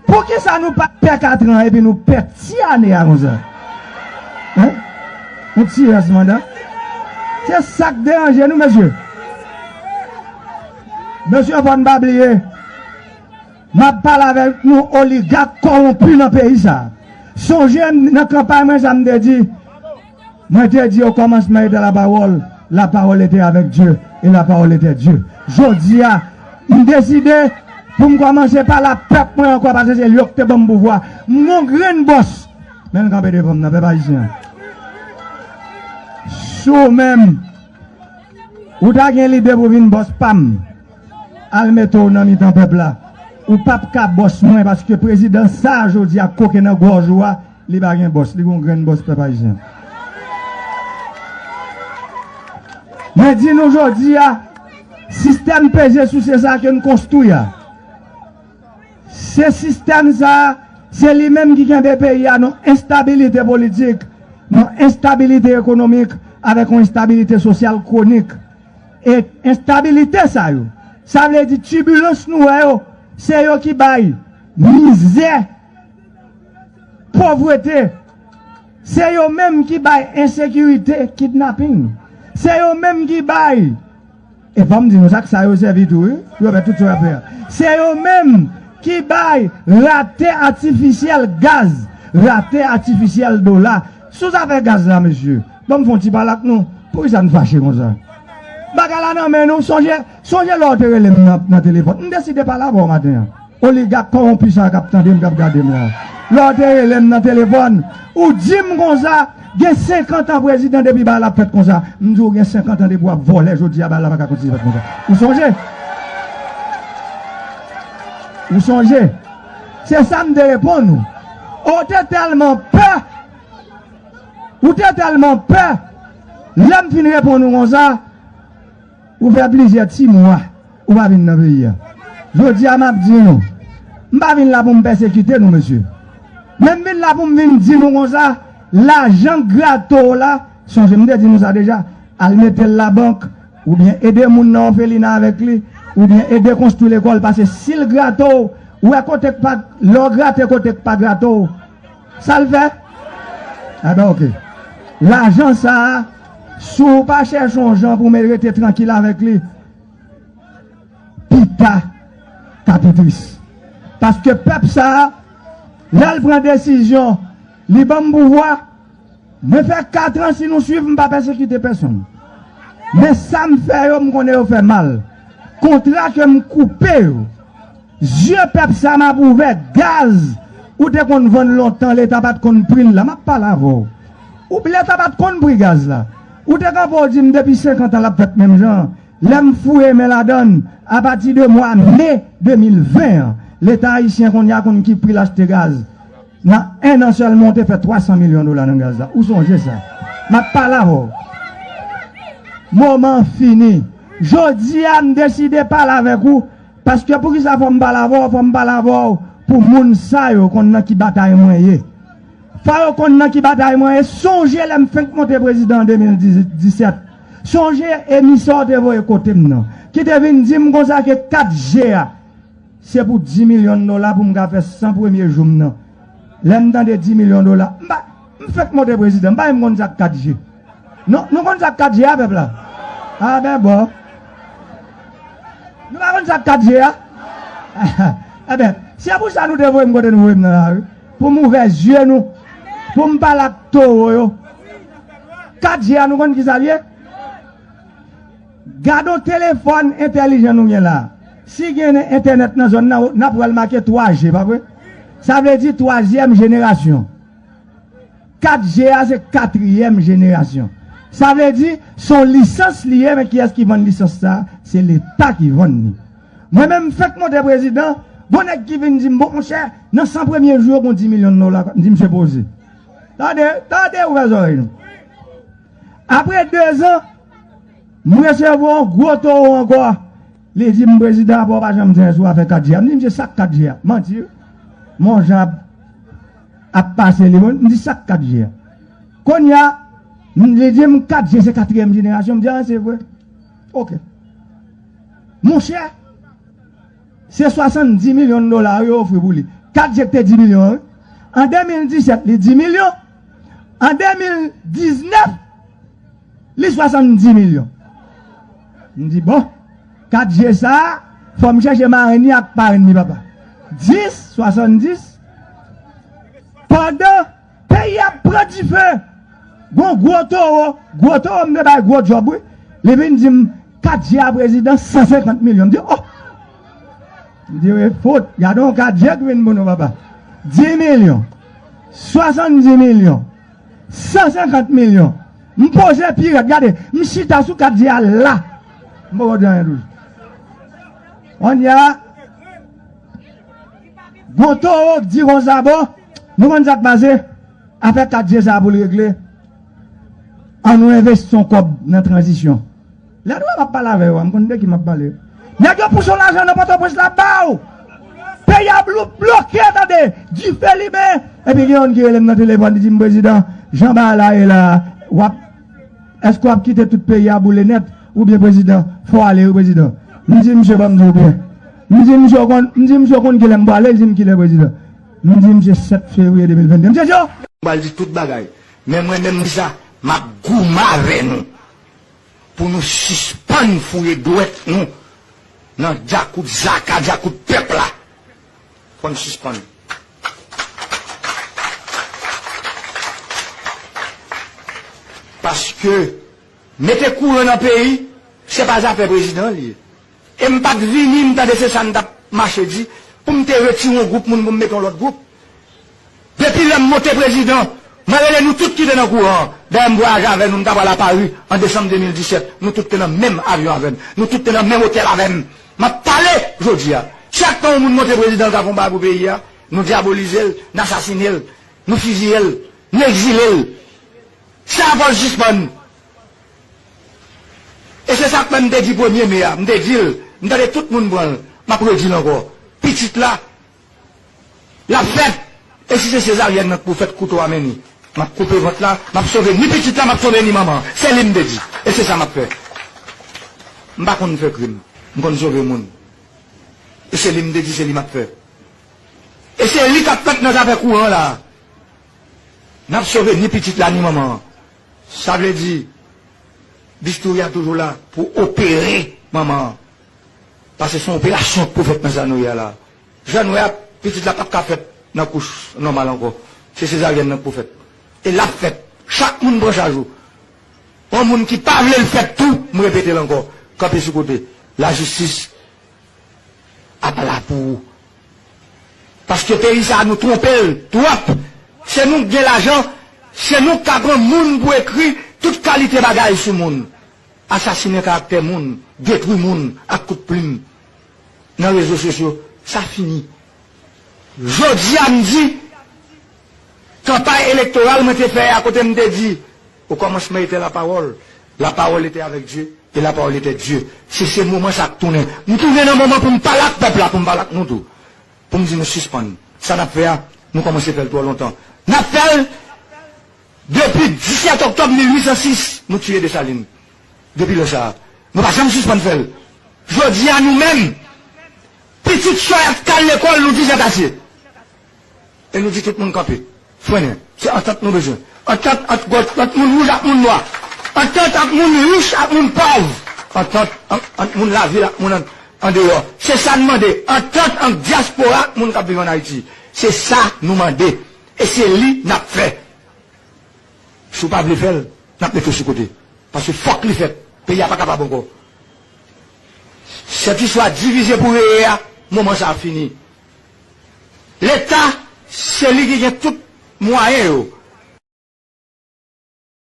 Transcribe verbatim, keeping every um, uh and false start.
Poukisa nou pa pè katran epi nou pè ti ane a konsa? Hein? Yon ti rès manda. Se sa k deranje nou, mesye. Mesye, fò n pa bliye, m ap pale avèk nou oligak kòwonpi nan peyi sa. Sonje nan kanpay mwen sa m te di, mwen te di, au commencement était la parole, la parole était avec Dieu, et la parole était Dieu. Jodi a, m deside pou m kòmanse pale ak pèp mwen ankò, paske se li yo ki te ban m pouvwa. M gon grenn bòs, men l kanpe devan m nan, pèp ayisyen. Si w menm, ou ta gen lide pou vin bòs pa m, al mete w nan mitan pèp la. Ou p ap ka bòs mwen, paske prezidan sa a jodi a koke nan gòj ou a, li pa gen bòs, li gon grenn bòs pèp ayisyen. Mwen di nou jodi a, sistèm peze souse sa ke n konstwi a, se sistèm sa a, se li menm ki kenbe peyi a nan enstabilite politik, nan enstabilite ekonomik, avèk yon enstabilite sosyal kwonik. E enstabilite sa yo, sa vle di tibilans nou wè yo, se yo ki bay mizè, povrete. Se yo menm ki bay ensekirite, kidnaping. Se yo menm ki bay, e fò m di nou sa, k sa yo sèvi tou, wi, pou yo fè tout sa yo ap fè a. Se yo menm ki bay rate atifisyèl gaz, rate atifisyèl dola. Sou zafè gaz la, mesye, ban m fè yon ti pale ak nou. Poukisa n fache konsa? Bagay la nan men nou. Sonje, sonje lè w te rele m nan, nan telefòn. M deside pale avè w maten an. Oligak kòwonpi sa k ap tande m, k ap gade m la. Lè w te rele m nan telefòn, ou di m konsa, gen senkant an prezidan depi bagay la ap fèt konsa. M di w gen senkant an depi w ap vòlè, jodi a bagay la pa ka kontinye fèt konsa. Ou sonje? Ou sonje? Se sa m te reponn ou. Ou te tèlman pè, ou te tèlman pè, lè m fin reponn ou konsa, ou fè plizyè ti mwa ou pa vin nan peyi a. Jodi a, m ap di nou, m pa vin la pou m pèsekite nou, mesye. Men m vin la pou m vin di nou konsa, lajan grato w la, sonje m te di nou sa deja, al mete l labank, oubyen ede moun nan òfelina avèk li, oubyen ede konstwi lekòl, paske si l grato w, ou wè kote k pa, lè w grate kote k pa grato w, sa l fè? Enben, oke. Lajan sa a, si w pa chèche yon jan pou w rete trankil avèk li, pita, ka pi tris. Paske pèp sa a, lè l pran desizyon, li ban m pouvwa, mwen fè kat an, si nou swiv, m pa pèsekite pèsonn. Men sa m fè yo, m konnen yo fè mal. Kontra ke m koupe yo, zye pèp sa m ap ouvè, gaz, ou te konn vann lontan, Leta pa t konn pri l la, m ap pale avè w. Ou, Leta pa t konn pri gaz la. Ou te kanpe, w di m depi senkant an l ap fèt menm jan an. Lè m foure men ladann, apati de mwa me de mil ven an, Leta ayisyen kounye a konn ki pri l achte gaz. Nan en an sèlman, w te fè twa san milyon dola nan gaz la. Ou sonje sa? M ap pale avè w. Moman an fini. Jodi a, m deside pale avèk ou, paske poukisa fò m pale avè w? Fò m pale avè w pou moun sa yo konn nan ki batay mwen ye. Fò yo konn nan ki batay mwen ye. Sonje lè m fenk monte prezidan an de mil disèt. Sonje emisè w te voye kote m nan, ki te vin di m konsa ke kat G a, se pou dis milyon dola pou m ka fè san premye jou m nan. Lè m tande dis milyon dola, m pa, m fenk monte prezidan, m pa menm konn sa k kat G. Non, nou konn sa k kat G a, pèp la? A ben bon. Nou pa konn sa k kat G a? Enben, se pou sa nou te voye m kote nou voye m nan la, wi. Pou m ouvè zye nou. Pou m pale ak towo yo. Kat G a, nou konn ki sa l ye? Gade yon telefòn entèlijan nou gen la. Si gen entènèt nan zòn nan, n ap wè l make twa G, pa vre? Sa vle di twazyèm jenerasyon. Kat G a se katriyèm jenerasyon. Sa vle di, se yon lisans li ye, men kiyès ki vann lisans sa a? Se Leta ki vann li. Mwen menm, m fenk monte prezidan, gon nèg ki vin di m, bon, monchè, nan san premye jou yo, gon dis milyon dola. M di, misye poze. Tande, tande, ouvè zòrèy nou. Apre dezan, m resevwa yon gwo towo ankò. Li di m, prezidan, apa w pa janm di anyen sou afè kat G a? M di, misye, sa k kat G a? Manti, wi. Men yon jan ap, ap pase li, m di, sa k kat G a? Kounye a, m, li di m, kat G se katriyèm jenerasyon. M di, a, se vre. Oke. Monchè, se swasanndis milyon dola yo ofri pou li. Kat G te di milyon an, wi. An de mil disèt, li di milyon. An de mil diznèf, li swasanndis milyon. M di, bon, kat G sa a, fò m chèche marenn li ak parenn li, papa. Dis, swasanndis. Pandan peyi a ap pran dife, gon gwo towo, gwo towo m te bay gwo djòb, wi. Li vin di m, kat G a prezidan, san senkant milyon. M di, oh! M di, wi, fout. Gade yon kat G ki vin pou nou, papa. Dis milyon, swasanndis milyon, san senkant milyon. M poze pi rèd, gade, m chita sou kat G a la. M poko di anyen toujou. Kounye a, gon towo k di konsa, bon, nou konn sa k pase? Afè kat G sa a pou l regle, ann nou envesti yon kòb nan tranzisyon. Lè nou wè m ap pale avè yo a, m konn de ki m ap pale. Nèg yo pouse yon lajan nan Pòtoprens la ba w. Peyi a blou-, bloke, tande. Dife limen. Epi gen youn ki rele m nan telefòn, li di m, prezidan, jan bagay la ye la, w ap, èske w ap kite tout peyi a boule nèt? Oubyen prezidan, fò w ale, wi, prezidan. M di misye, ban m di w byen. M di misye, w konn, m di misye, w konn kilè m prale? Li di m, kilè, prezidan? M di misye, sèt fevriye de mil venn de. Misye di, oh! M pral di tout bagay. Men mwen menm, m di sa, m ap goumen avè nou pou nou sispann foure dwèt nou nan djakout zaka, djakout pèp la. Fò n sispann. Paske mete kouran nan peyi, se pa zafè prezidan li ye. E m pa t vini, m tande se sa n t ap mache di, pou m te retire yon gwoup moun pou m mete yon lòt gwoup. Depi lè m monte prezidan, mwen rele nou tout ki te nan kouran an. Dayè, m vwayaje avè nou, m ta pral a Pari an desanm de mil disèt. Nou tout te nan menm avyon avè m. Nou tout te nan menm otèl avè m. M ap pale jodi a. Chak tan yon moun monte prezidan, l ka fè yon bagay pou peyi a, nou dyabolize l, n asasine l, nou fiziye l, nou egzile l. Sa fò l sispann. E se sa k fè m te di premye me a, m te di l, m tande tout moun pran l, m ap redi l ankò. Pitit la, l ap fèt. E si se sezaryèn nan k pou fèt, kouto a men ni. M ap koupe vant la, m ap sove ni pitit la, m ap sove ni manman an. Se li m te di. E se sa m ap fè. M pa konn fè krim. M konn sove moun. E se li m te di, se li m ap fè. E se li k ap fèt nan zafè kouran la. N ap sove ni pitit la, ni manman an. Sa vle di, bistouri a toujou la pou opere manman an. Paske se yon operasyon k pou fèt nan sa nou ye a la. Jan nou wè a, pitit la p ap ka fèt nan kouch nòmal ankò. Se sezaryèn nan k pou fèt. E l ap fèt. Chak moun pran chaj ou. Yon moun ki pa vle l fèt tou, m repete l ankò. Kanpe sou kote. Lajistis ap la pou ou. Paske peyi sa a, nou twonpe l twòp. Se nou k gen lajan, se nou k ka pran moun pou ekri tout kalite bagay sou moun. Asasinen karaktè moun, detwi moun ak kout plim nan rezo sosyo, sa fini. Jodi a, m di, kanpay elektoral mwen te fè a, kote m te di, au commencement était la parole, la parole était avec Dieu, et la parole était Dieu. Se, se moman sa k tounen. M tounen nan moman pou m pale ak pèp la, pou m pale ak nou tou. Pou m di nou sispann. Sa n ap fè a, nou kòmanse fè l twò lontan. N ap fè l depi disèt oktòb mil uit san sis, nou tiye Desalin. Depi lè sa a, nou pa janm sispann fè l. Jodi a, nou menm, pitit sòy ap k al lekòl, nou di zèt asye. E nou di tout moun kanpe. Frennen. Se antant nou bezwen. Antant ant gòt, ant moun wouj ak moun nwa. Antant ant moun rich ak moun pòv. Antant ant, ant moun lavil ak moun an, andeyò. Se sa n mande. Antant ant dyaspora ak moun k ap viv ann Ayiti. Se sa nou mande. E se li n ap fè. Si w pa vle fè l, n ap mete w sou kote. Paske fòk li fèt. Peyi a pa kapab ankò. Sèt istwa divize pou reye a, moman sa a fini. Leta, se li ki gen tout mwayen yo.